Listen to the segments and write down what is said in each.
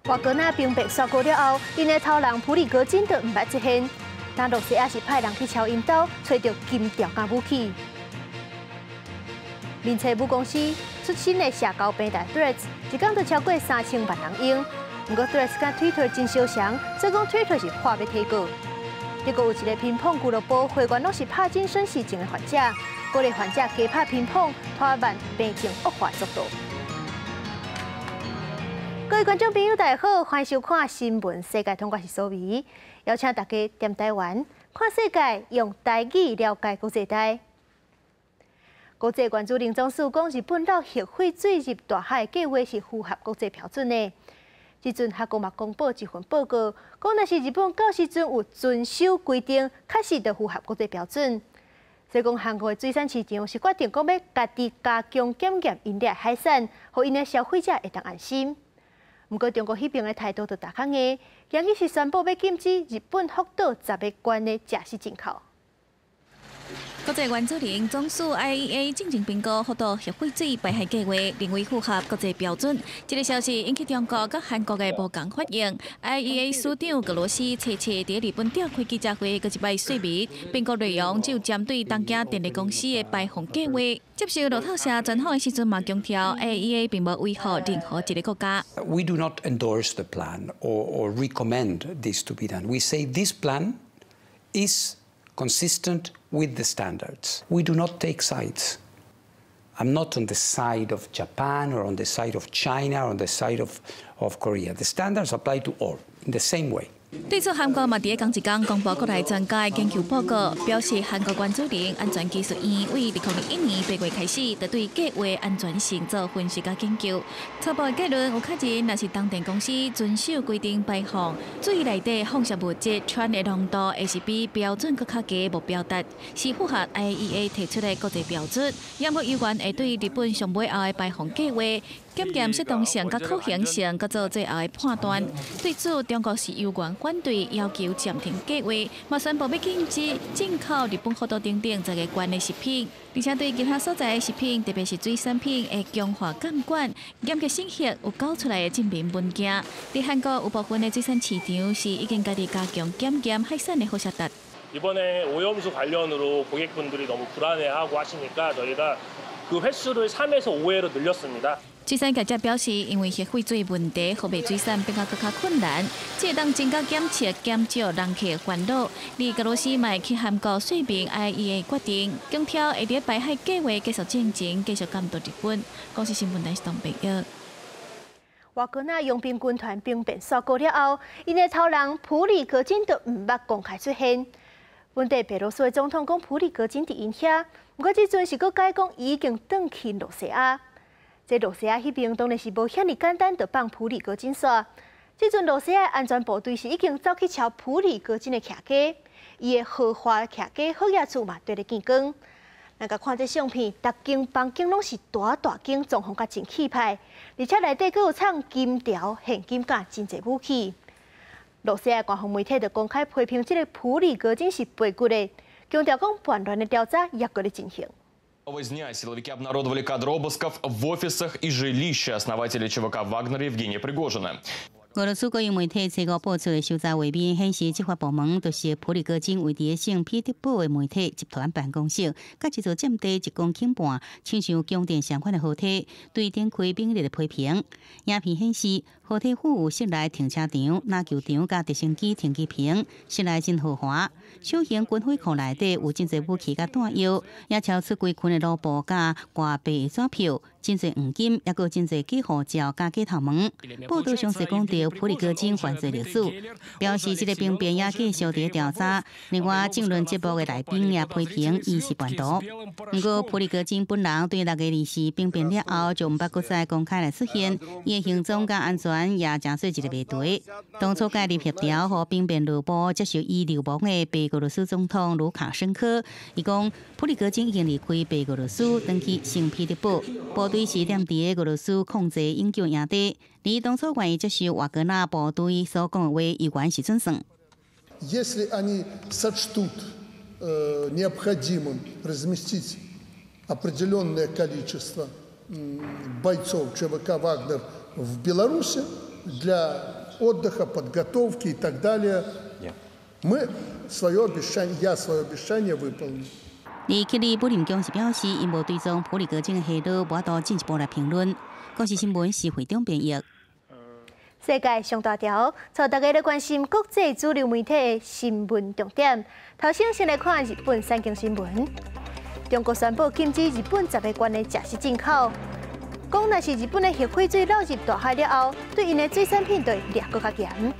瓦格納兵變煞過了後，𪜶的頭人普里戈金就毋捌出現。但羅西亞是派人去敲𪜶兜，揣著金條佮武器。面冊母公司出新的社交平台 Threads，一工就超過3000萬人用。毋過 Threads 佮 Twitter 真相像，所以講 Twitter 是話欲提告。結果有一個乒乓俱樂部會員攏是帕金森氏症的患者，鼓勵患者加拍乒乓，拖慢病情惡化速度。各位觀眾朋友，大家好，歡迎收看《新聞世界通》，我是蘇美，邀請大家踮台灣看世界，用台語了解國際大。國際原子能總署講，日本漏核廢水入大海計劃是符合國際標準的。這陣韓國嘛公布一份報告，講若是日本到時陣有遵守規定，確實就符合國際標準。所以講，韓國的水產市場是決定講欲家己加強檢驗𪜶的海產，予𪜶的消費者會當安心。毋過中國彼爿的態度就較硬，今日是宣布欲禁止日本福島10個縣的食食進口。國際原子能總署 IAEA 進前評估福島核廢水排海計劃，認為符合國際標準。這個消息引起中國佮韓國的無仝反應。IAEA 署長格羅斯初七佇日本召開記者會，閣一擺說明評估內容只有針對東京電力公司的排放計劃。接受路透社專訪的時陣嘛強調，IAEA 並無委託任何一個國家。 We do not endorse the plan or recommend this to be done. We say this plan is consistent with the standards. We do not take sides. I'm not on the side of Japan or on the side of China or on the side of Korea. The standards apply to all in the same way. 對此，韓國嘛佇仝一工公布國內專家的研究報告，表示韓國原子能安全技術院為2021年8月開始，就對計劃安全性做分析佮研究。初步的結論有確認，若是東電公司遵守規定排放水內底放射物質氚的濃度，會是比標準閣較低目標值，是符合 IAEA 提出的國際標準。也無有關會對日本上尾後的排放計劃檢驗適當性佮可行性，閣做最後的判斷。對此，中國是猶原反對，要求暫停計劃，嘛宣布欲禁止進口日本福島等等10個縣的食品，而且對其他所在的食品，特別是水產品，會強化監管，嚴格審核有交出來的證明文件。佇韓國有部分的水產市場是已經家己加強檢驗海產的輻射值。 이번에 오염수 관련으로 고객분들이 너무 불안해하고 하시니까 저희가 그 횟수를 3에서 5회로 늘렸습니다. 水產業者表示，因為核廢水問題，予賣水產變甲閣較困難，這會當增加檢測，減少人客煩惱。而俄羅斯嘛會去韓國說明 IAEA 決定，強調會佇排海計劃結束進前繼續監督日本。公視新聞台是東北約。瓦格納傭兵軍團兵變煞過了後，𪜶的頭人普里戈金就毋捌公開出現。本底白羅斯的總統講普里戈金佇𪜶遐，毋過這陣是閣改講已經轉去羅西亞。這羅西亞彼爿當然是無遐爾簡單就放普里戈金煞。這陣羅西亞安全部隊是已經走去抄普里戈金的徛家，伊的豪華徛家好野厝嘛綴咧見光。咱共看這相片，逐間房間攏是大大間，裝潢甲真氣派，而且內底閣有藏金條、現金佮真濟武器。羅西亞官方媒體就公開批評這個普里戈金是背骨的，強調講叛亂的調查猶閣咧進行。 Дня силовики обнародовали кадры обысков в офисах и жилище основателя ЧВК «Вагнер» Евгения Пригожина. 俄羅斯國營媒體初五報出的搜查畫面顯示，執法部門就是普里戈金位佇聖彼得堡的媒體集團辦公室，佮一座佔地1公頃半、親像宮殿相款的豪宅，對展開猛烈的批評。影片顯示，豪宅附有室內停車場、籃球場佮直升機停機坪，室內真豪華。小型軍火庫內底有真濟武器佮彈藥，也超出規群的盧布佮外幣紙票，真濟黃金，猶閣真濟假護照佮假頭毛。報道詳細講著普里戈金犯罪歷史，表示這個兵變也繼續佇調查。另外，政論節目的來賓也批評伊是叛徒。毋過，普里戈金本人對6月24兵變了後就毋捌閣再公開來出現，伊的行蹤佮安全也成做一個謎題。當初介入協調，予兵變盧布接受伊流亡的白俄羅斯總統盧卡申科，伊講普里戈金已經離開白俄羅斯，轉去聖彼得堡，部隊是踮佇俄羅斯控制永久營地。而當初願意接受瓦格納部隊所講的話，猶原是準算。 Если они сочтут необходимым разместить определенное количество бойцов ЧВК «Вагнер» в Беларуси, Для отдыха, подготовки и так далее. Мы свое обещание, я свое обещание выполнил. 而克里姆林宮是表示，𪜶無對從普里戈金的下落無法度進一步來評論。公視新聞是會長編譯。世界上大條，帶大家來關心國際主流媒體的新聞重點。頭先先來看日本產經新聞。中國宣布禁止日本10個縣的食肆進口，講若是日本的核廢水流入大海了後，對𪜶的水產品就會掠閣較嚴。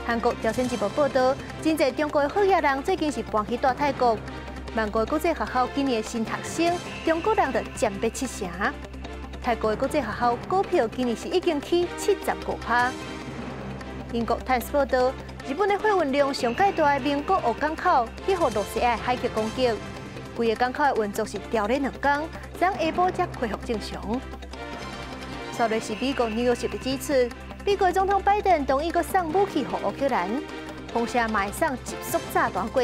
韓國朝鮮日報報道，真濟中國的好額人最近是搬去蹛泰國。曼谷的國際學校今年的新學生，中國人就佔欲七成。泰國的國際學校股票今年是已經起75%。英國《泰晤士報》報道，日本的貨運量上蓋大的名古屋港口，去予露西亞海客攻擊，規个港口的運作是調咧2工，昨下晡才恢復正常。煞落是美國紐約時報指出，美國總統拜登同意閣送武器予烏克蘭，風聲嘛會送集束炸彈過。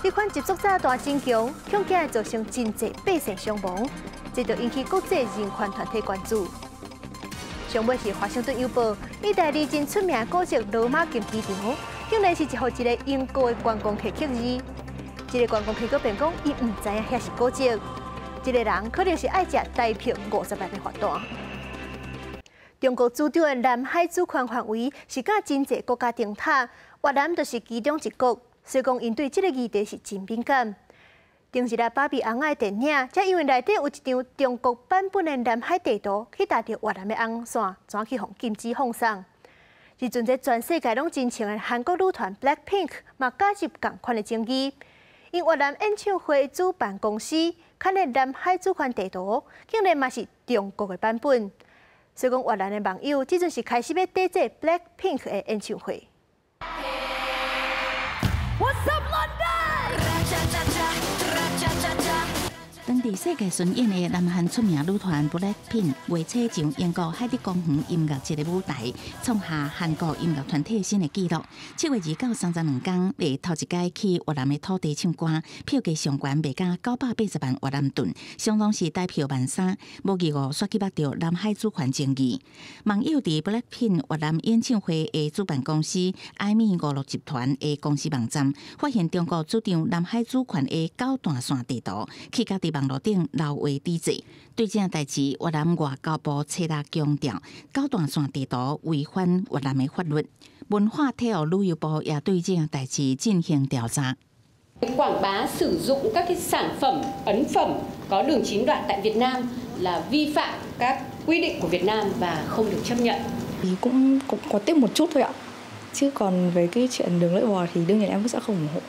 這款集束炸彈真強，恐驚會造成真濟百姓傷亡，這就引起國際人權團體關注。上尾是華盛頓郵報，意大利真出名古蹟羅馬競技場，竟然是予一个英國的觀光客刻字。這个觀光客閣辯講，伊毋知影遐是古蹟。這个人可能是愛食台票50萬的罰單。中國主張的南海主權範圍是佮真濟國家爭塔，越南就是其中一國，所以講𪜶對這个議題是真敏感。頂一日芭比尪仔的電影，才因為內底有一張中國版本的南海地圖，去踏著越南的紅線，怎去予禁止放送。時陣這全世界攏真紅的韓國女團 Blackpink 嘛加入仝款的爭議，𪜶越南演唱會主辦公司刊的南海主權地圖，竟然嘛是中國的版本。所以講越南的網友這陣是開始欲抵制 Blackpink 的演唱會。 What's up, London？當地世界巡演的南韓出名女團 BLACKPINK 月初上英國海德公園音樂節的舞台，創下韓國音樂團體新的紀錄。7月2到32工，會頭一擺去越南的土地唱歌，票價上懸賣甲980萬越南盾，相當是台票1.3萬。無意外，煞去捌著南海主權爭議。網友佇 BLACKPINK 越南演唱會的主辦公司艾米娛樂集團的公司網站，發現中國主張南海主權的九段線地圖，去佮佇網路頂留話抵制。對這件代誌，越南外交部初六強調，九段線地圖違反越南的法律。文化體育旅遊部也對這件代誌進行調查。 Quảng bá sử dụng các cái sản phẩm, ấn phẩm có đường chín đoạn tại Việt Nam là vi phạm các quy định của Việt Nam và không được chấp nhận. Thì cũng cũng có tiếc một chút thôi ạ. Chứ còn về cái chuyện đường lưỡi bò thì đương nhiên em vẫn sẽ không ủng hộ.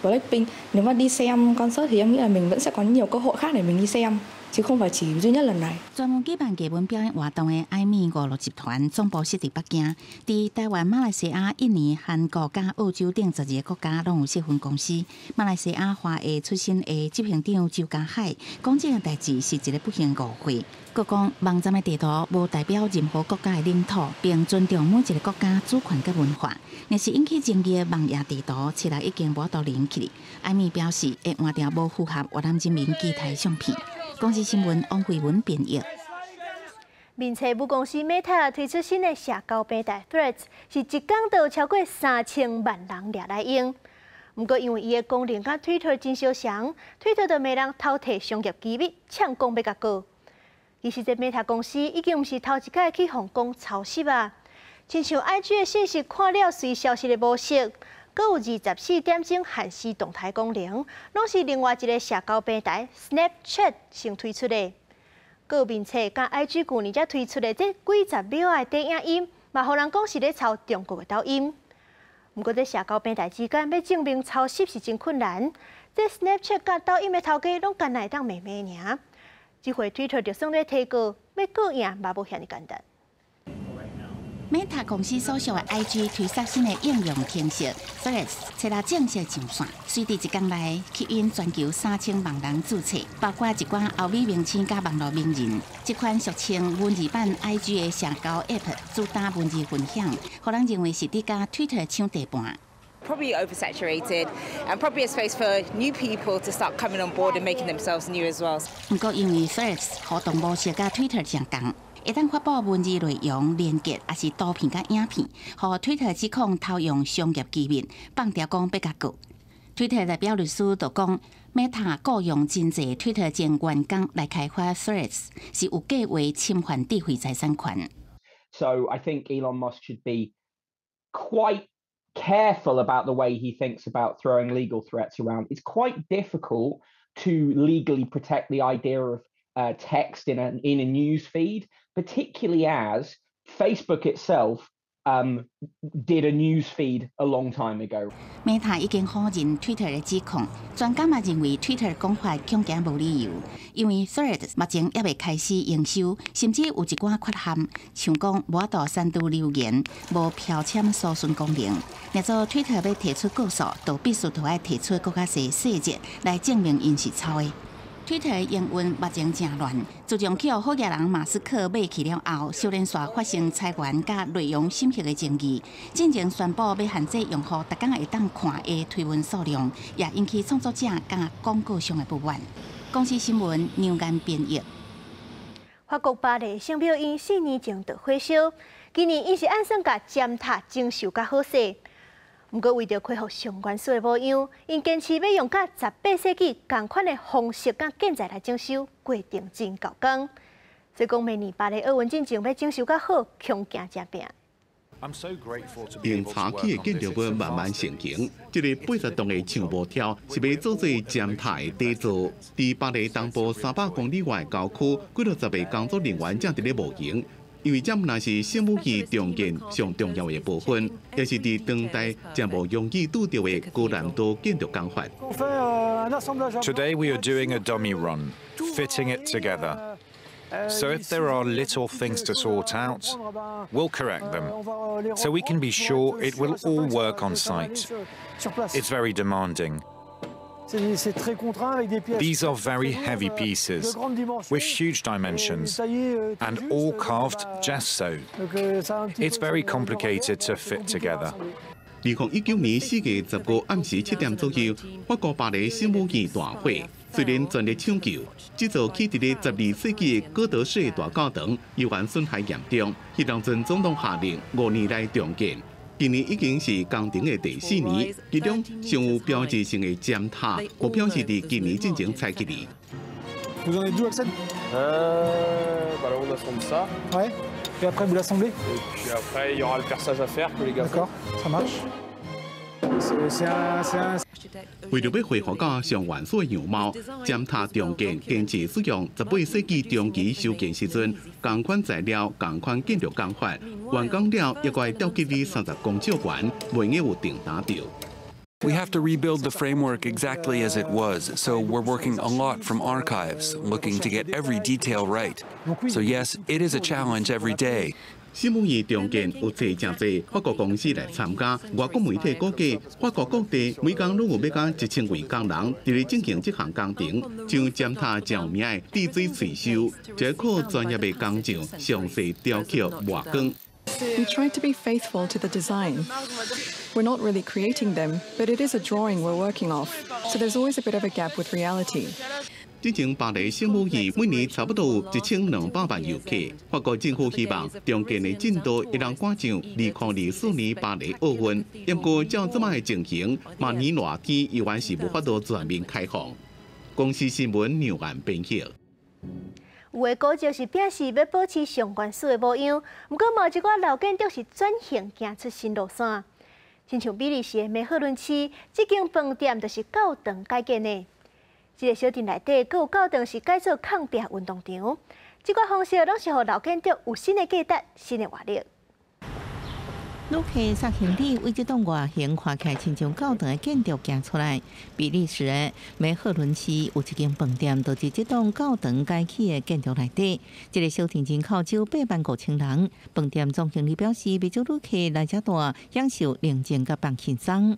Blackpink nếu mà đi xem concert thì em nghĩ là mình vẫn sẽ có nhiều cơ hội khác để mình đi xem chứ không phải chỉ duy nhất lần này. 專門舉辦藝文表演活動的艾米娛樂集團總部設佇北京，佇台灣、馬來西亞、印尼、韓國佮澳洲等12个國家攏有設分公司。馬來西亞華裔出身的執行長周家海講，這件代誌是一个不幸誤會。閣講網站的地圖無代表任何國家的領土，並尊重每一个國家主權佮文化。若是引起爭議的網頁地圖，七日已經無法度連起。艾米表示會換掉無符合越南人民期待的相片。公視新聞王慧文編譯。面冊母公司 Meta 推出新的社交平台 Threads，是一工就有超過3000萬人掠來用。毋過因為伊的功能佮 Twitter 真相像，Twitter 就罵人偷提商業機密，嗆講欲共告。其實這 Meta 公司已經毋是頭一擺去予人講抄襲啊，親像 IG 的信息看了隨消失的模式，閣有24點鐘限時動態功能，攏是另外一个社交平台 Snapchat 先推出的。閣有面冊佮 IG 舊年才推出的這幾十秒的短影音，嘛予人講是咧抄中國的抖音。毋過，這社交平台之間欲證明抄襲是真困難。這 Snapchat 佮抖音的頭家攏干焦會當罵罵爾。這回 Twitter 就算欲提告，欲告贏嘛無遐爾簡單。 Meta 公司所屬的 IG 推出新的應用程式，Threads 七日正式上線，隨佇一工內吸引全球3000萬人註冊，包括一寡歐美明星佮網路名人。這款俗稱文字版 IG 的社交 App 主打文字分享，予人認為是佇佮 Twitter 搶地盤。 Probably oversaturated and probably a space for new people to start coming on board and making themselves new as well. 毋過因為 Threads 互動模式佮 Twitter 相仝，會當發布文字內容、連結，抑是圖片佮影片，予推特指控偷用商業機密，放調講欲共告。推特代表律師就講，Meta 雇用真濟推特前員工來開發 Threads，是有計劃侵犯智慧財產權。 So I think Elon Musk should be quite careful about the way he thinks about throwing legal threats around. It's quite difficult to legally protect the idea of text in a news feed, particularly as Facebook itself did a news feed a long time ago. Meta 已經否認 Twitter 的指控，專家嘛認為 Twitter 講法恐驚無理由，因為 Threads 目前猶未開始營收，甚至有一寡缺陷，像講無法度刪除留言、無標籤搜尋功能。若做 Twitter 欲提出告訴，就必須著愛提出閣較濟細節來證明𪜶是抄的。推特營運目前誠亂，自從去予好額人馬斯克買去了後，小連續發生裁員佮內容審核的爭議。進前宣布欲限制用戶逐工會當看的推文數量，也引起創作者佮廣告商的不滿。公視新聞梁岩編譯。法國巴黎聖母院4年前著火燒，今年𪜶是按算共尖塔整修較好勢。毋過為著恢復上原始的模樣，𪜶堅持欲用佮18世紀仝款的方式佮建材來整修，過程真猴工。所以講，明年巴黎奧運進前欲整修較好，恐驚誠拚。用柴起的建築物慢慢成型，這个80棟的長無柱是欲做做尖塔的底座。佇巴黎東部300公里外郊區，幾落十个工作人員正佇咧模型。因為這毋但是聖母院重建上重要的部分，也是佇當代誠無容易拄著的高難度建築工法。 Today we are doing a dummy run, fitting it together. So if there are little things to sort out, we'll correct them, so we can be sure it will all work on site. It's very demanding. These are very heavy pieces with huge dimensions and all carved just so. It's very complicated to fit together. 2019年4月15暗時7點左右，法國巴黎聖母院大火，雖然全力搶救，這座起佇咧12世紀的哥德式大教堂猶原損害嚴重。彼當陣總統下令5年內重建。今年已經是工程的第四年，其中上有標誌性的尖塔，目標是佇今年進前拆起來。 Vous en êtes d'où, Axel? Bah là, on assemble ça. Ouais. Et après, vous l'assemblez? Et puis après, il y aura le perçage à faire que les gars. D'accord, ça marche. C'est un, c'est un. 為著欲恢復到上原始的樣貌，尖塔重建堅持使用18世紀中期修建時陣仝款材料、仝款建築工法，完工了猶閣會吊距離30公尺懸，袂用有重擔著。 We have to rebuild the framework exactly as it was, so we're working a lot from archives, looking to get every detail right. So, yes, it is a challenge every day. 聖母院重建有濟誠濟法國公司來參加，外國媒體估計，法國各地每工攏有欲共1000位工人佇咧進行這項工程，像尖塔誠有名的滴水翠修，這靠專業的工匠詳細雕刻磨光。 We try to be faithful to the design. We're not really creating them, but it is a drawing we're working off, so there's always a bit of a gap with reality. 之前巴黎聖母院每年差不多有1200萬遊客，法國政府希望重建的進度會當趕上2024年巴黎奧運。不過照這擺的情形，明年熱天猶原是無法度全面開放。公視新聞梁岩編譯。有的古蹟是表示欲保持上原始的模樣，毋過嘛有一寡老建築是轉型行出新路線。親像比利時的梅赫倫市，這間飯店就是教堂改建的。這个小鎮內底，閣有教堂是改做抗壁運動場。這寡方式攏是予老建築有新的價值、新的活力。旅客送行李，為這棟外形看起來親像教堂的建築行出來。比利時的梅赫倫市有一間飯店，就是這棟教堂改起的建築內底。這个小鎮人口只有8萬5千人。飯店總經理表示，袂少旅客來遮蹛，享受寧靜佮放輕鬆。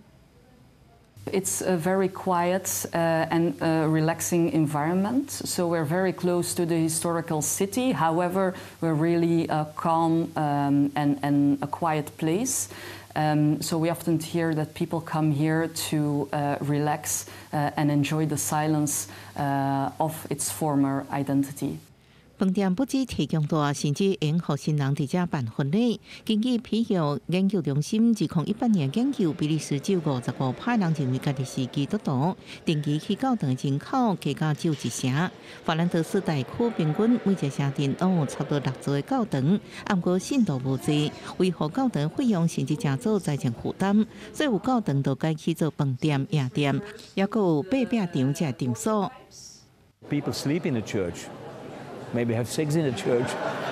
It's a very quiet and relaxing environment. So we're very close to the historical city. However, we're really a calm and a quiet place. So we often hear that people come here to relax and enjoy the silence of its former identity. 飯飯店不止提供大，甚至會予新人佇遮辦婚禮。根據皮藥研究中心2018年研究，比利時只有55%人認為家己是基督徒，定期去教堂的人口加較少一成。法蘭德斯大區平均每一個城鎮攏有差不多六座教堂，毋過信徒無濟，維護教堂費用甚至成做財政負擔，所以有教堂就改起做飯店、夜店，抑閣有爬餅場這場所。 People sleep in the church, maybe have sex in the church.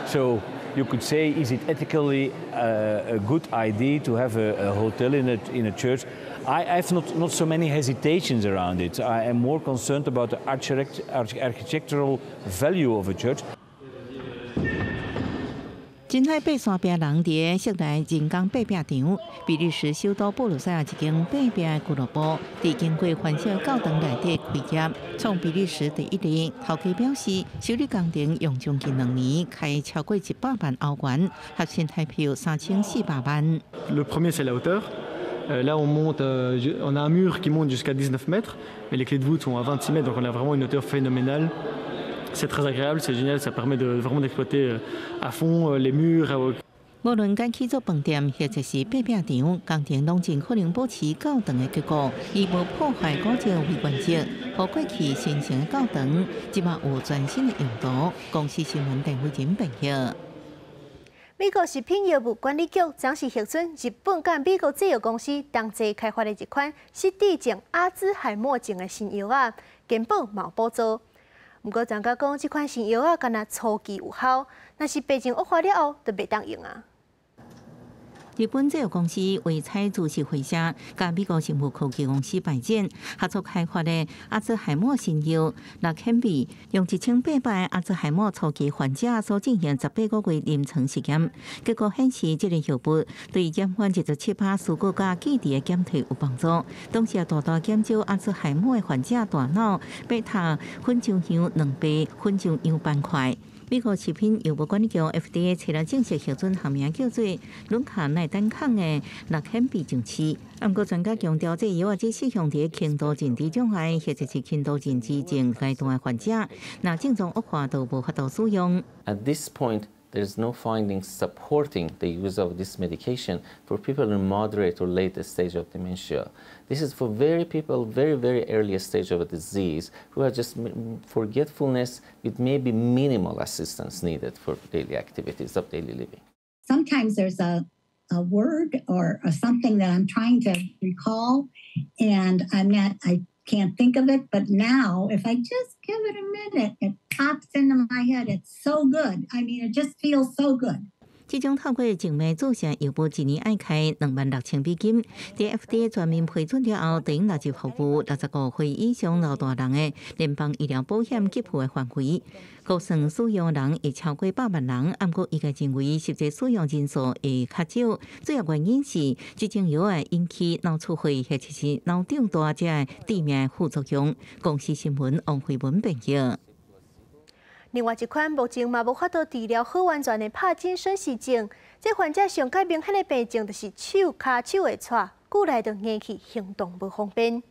So you could say, is it ethically a good idea to have a hotel in a church? I have not so many hesitations around it. I am more concerned about the architectural value of a church. 真愛爬山壁人佇室內人工爬壁場，比利時首都布魯塞爾一間爬壁俱樂部，佇經過翻新教堂內底開業，創比利時第一例。頭家表示，修理工程用將近2年，開超過100萬歐元，合新台幣3400萬。 Le premier, c'est la hauteur. Là, on monte, on a un mur qui monte jusqu'à 19 mètres, mais les clés de voûte sont à 26 mètres, donc on a vraiment une hauteur phénoménale. C'est très agréable, c'est génial, ça permet de vraiment d'exploiter à fond les murs. 無論改起做飯店或者是爬壁場，工程攏盡可能保持教堂的結構，以無破壞古蹟為原則，予過去神聖的教堂，這馬有全新的用途。公視新聞鄧慧仁編譯。美國食品藥物管理局昨時核准日本佮美國製藥公司同齊開發的一款失智症阿茲海默症的新藥仔，健保嘛有補助。毋過專家講，這款新藥仔干焦初期有效，若是病情惡化了後，就袂當用啊。日本製藥公司衛彩株式會社佮美國生物科技公司百濟合作開發的阿茲海默新藥萊肯比，用1800個阿茲海默初期患者所進行18個月臨床實驗，結果顯示這個藥物對減緩27%思覺佮記憶的減退有幫助，同時也大大減少阿茲海默的患者大腦貝塔粉狀樣2倍粉狀樣斑塊。美國食品藥物管理局 FDA 昨日正式核准學名叫做倫卡奈單抗的萊肯比上市。毋過專家強調，這藥仔只適用佇輕度認知障礙或者是輕度認知症階段的患者，若症狀惡化就無法度使用。 At this point, there is no findings supporting the use of this medication for people in moderate or late stage of dementia. This is for very people, very, very early stage of a disease who have just forgetfulness with maybe minimal assistance needed for daily activities of daily living. Sometimes there's a word or a something that I'm trying to recall and I'm not, I can't think of it. But now, if I just give it a minute, it pops into my head. It's so good. I mean, it just feels so good. 這種透過靜脈注射藥物，一年愛開26,000美金。佇 FDA 全面批准了後，會納入服務65歲以上老大人的聯邦醫療保險給付的範圍。估算使用人會超過100萬人，毋過醫界認為實際使用人數會較少。主要原因是這種藥會引起腦出血或者是腦脹大這致命副作用。公視新聞王慧文編譯。另外一款目前嘛無法度治療好完全的帕金森氏症，這患者上較明顯的病症就是手跤手會掣，久來就硬去行動無方便。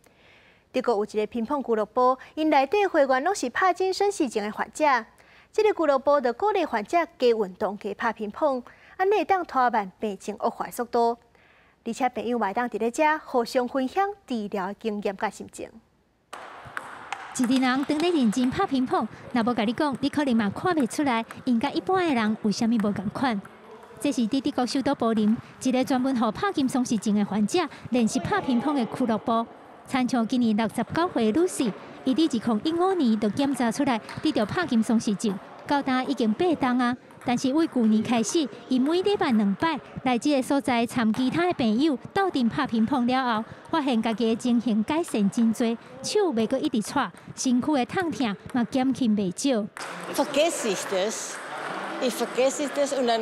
德國有一个乒乓俱樂部，𪜶內底會員攏是帕金森氏症的患者。這个俱樂部就鼓勵患者加運動、加拍乒乓，按呢會當拖慢病情惡化速度。而且朋友嘛會當佇咧遮互相分享治療的經驗佮心情。一群人當咧認真拍乒乓，若無共你講，你可能嘛看袂出來，𪜶佮一般的人有啥物無仝款。這是佇德國首都柏林一个專門予帕金松氏症的患者練習拍乒乓的俱樂部。親像今年69歲的女士，伊佇2015年就檢查出來得著帕金松氏症，到今已經8冬啊。但是對舊年開始，伊每禮拜兩擺來這个所在參其他的朋友鬥陣拍乒乓了後，發現家己的情形改善真濟，手袂閣一直掣，身軀的痛疼嘛減輕袂少。 Vergesse ich das? Ich vergesse das und dann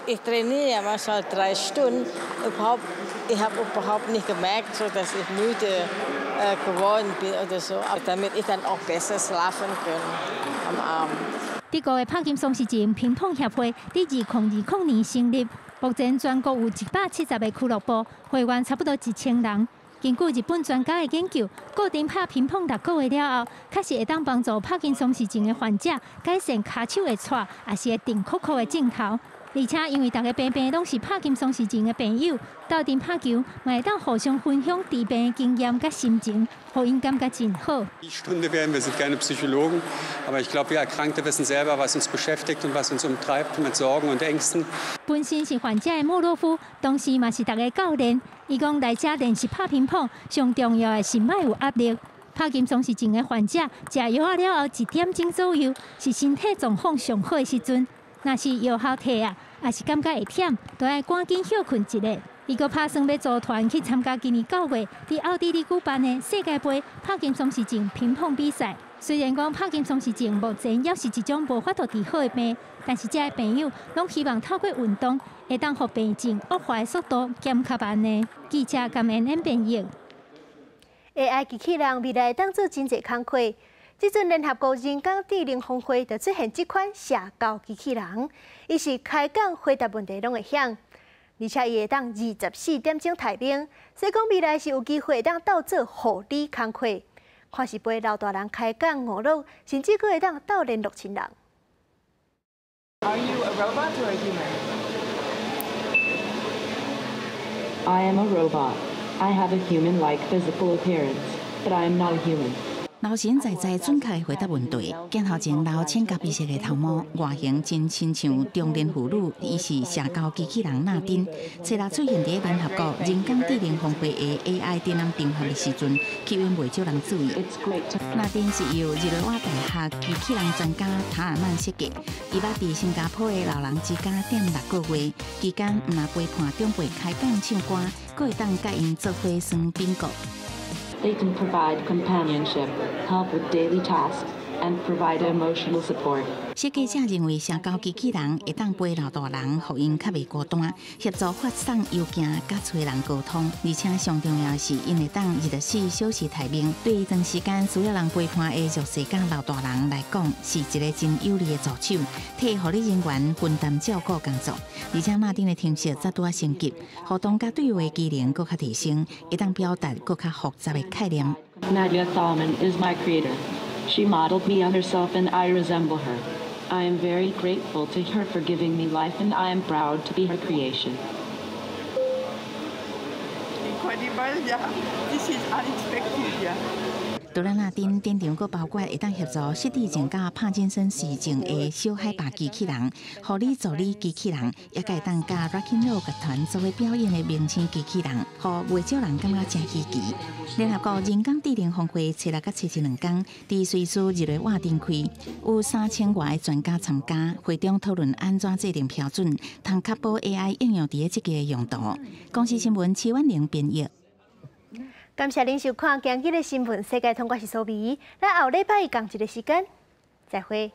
ich trainiere ja manchmal 3 Stunden. Überhaupt, ich habe überhaupt nicht gemerkt, so dass ich müde geworden bin oder so, aber damit ich dann auch besser schlafen kann am Abend. 德國的帕金松氏症乒乓協會佇2020年成立，目前全國有170個俱樂部，會員差不多1000人。根據日本專家的研究，固定拍乒乓6個月了後，確實會當幫助帕金松氏症的患者改善跤手會掣，抑是會定箍箍的症頭。而且因為逐家平平攏是帕金松氏症的病友，鬥陣拍球嘛會當互相分享治病的經驗佮心情，予𪜶感覺真好。 Stunde werden. Wir sind keine Psychologen, aber ich glaube, wir Erkrankte wissen selber, was uns beschäftigt und was uns umtreibt mit Sorgen und Ängsten. 本身是患者的莫洛夫，同時嘛是逐家教練。伊講來遮練習拍乒乓，上重要的是莫有壓力。帕金松氏症的患者食藥仔了後一點鐘左右，是身體狀況上好的時陣。若是藥效退啊，抑是感覺會忝，都愛趕緊歇睏一下。伊閣拍算欲組團去參加今年9月佇奧地利舉辦的世界盃帕金松氏症乒乓比賽。雖然講帕金松氏症目前猶是一種無法度治好的病，但是遮的朋友攏希望透過運動，會當予病情惡化的速度減較慢呢。記者甘恩恩編譯。 AI 機器人未來當做真濟工課。這陣聯合國人工智能峰會就出現這款社交機器人，伊是開講回答問題攏會曉，而且伊會當24點鐘待命，所以講未來是有機會當鬥做護理工課，看是陪老大人開講娛樂，甚至閣會當鬥聯絡親人。 Are you a robot or a human? I am a robot. I have a human-like physical appearance, but I am not a human. 留神在在準確回答問題，鏡頭前留淺咖啡色的頭毛，外形真親像中年婦女，伊是社交機器人納丁。初六出現佇聯合國人工智能峰會的 AI 展覽場合的時陣，吸引袂少人注意。納丁是由日內瓦大學機器人專家塔爾曼設計，伊捌佇新加坡的老人之家踮6個月，期間毋但陪伴長輩開講唱歌，閣會當佮𪜶做伙耍賓果。 They can provide companionship, help with daily tasks, and provide emotional support. 設計者認為，社交機器人會當陪老大人，予𪜶較袂孤單，協助發送郵件、佮揣人溝通，而且上重要的是，𪜶會當24小時待命，對長時間需要人陪伴的弱勢佮老大人來講，是一個真有力的助手，替護理人員分擔照顧工作。而且納丁的程式才拄仔升級，互動佮對話機能閣較提升，會當表達閣較複雜的概念。 Nadia Thalmann is my creator. She modeled me on herself and I resemble her. I am very grateful to her for giving me life and I am proud to be her creation. Incredible, yeah. This is unexpected, yeah. 除了納丁展場，閣包括會當協助失智症佮帕金森氏症的小海豹機器人、護理助理機器人，也會當佮 Rock and Roll 樂團做伙表演的明星機器人，予袂少人感覺真稀奇。聯合國人工智能峰會初六佮初七兩工，佇瑞士日內瓦展開，有3000外个專家參加，會中討論按怎制定標準，通確保 AI 應用佇咧這個用途。公視新聞徐婉玲編譯。感謝恁收看今日的新聞世界通，我是蘇美，咱後禮拜仝一个時間，再會。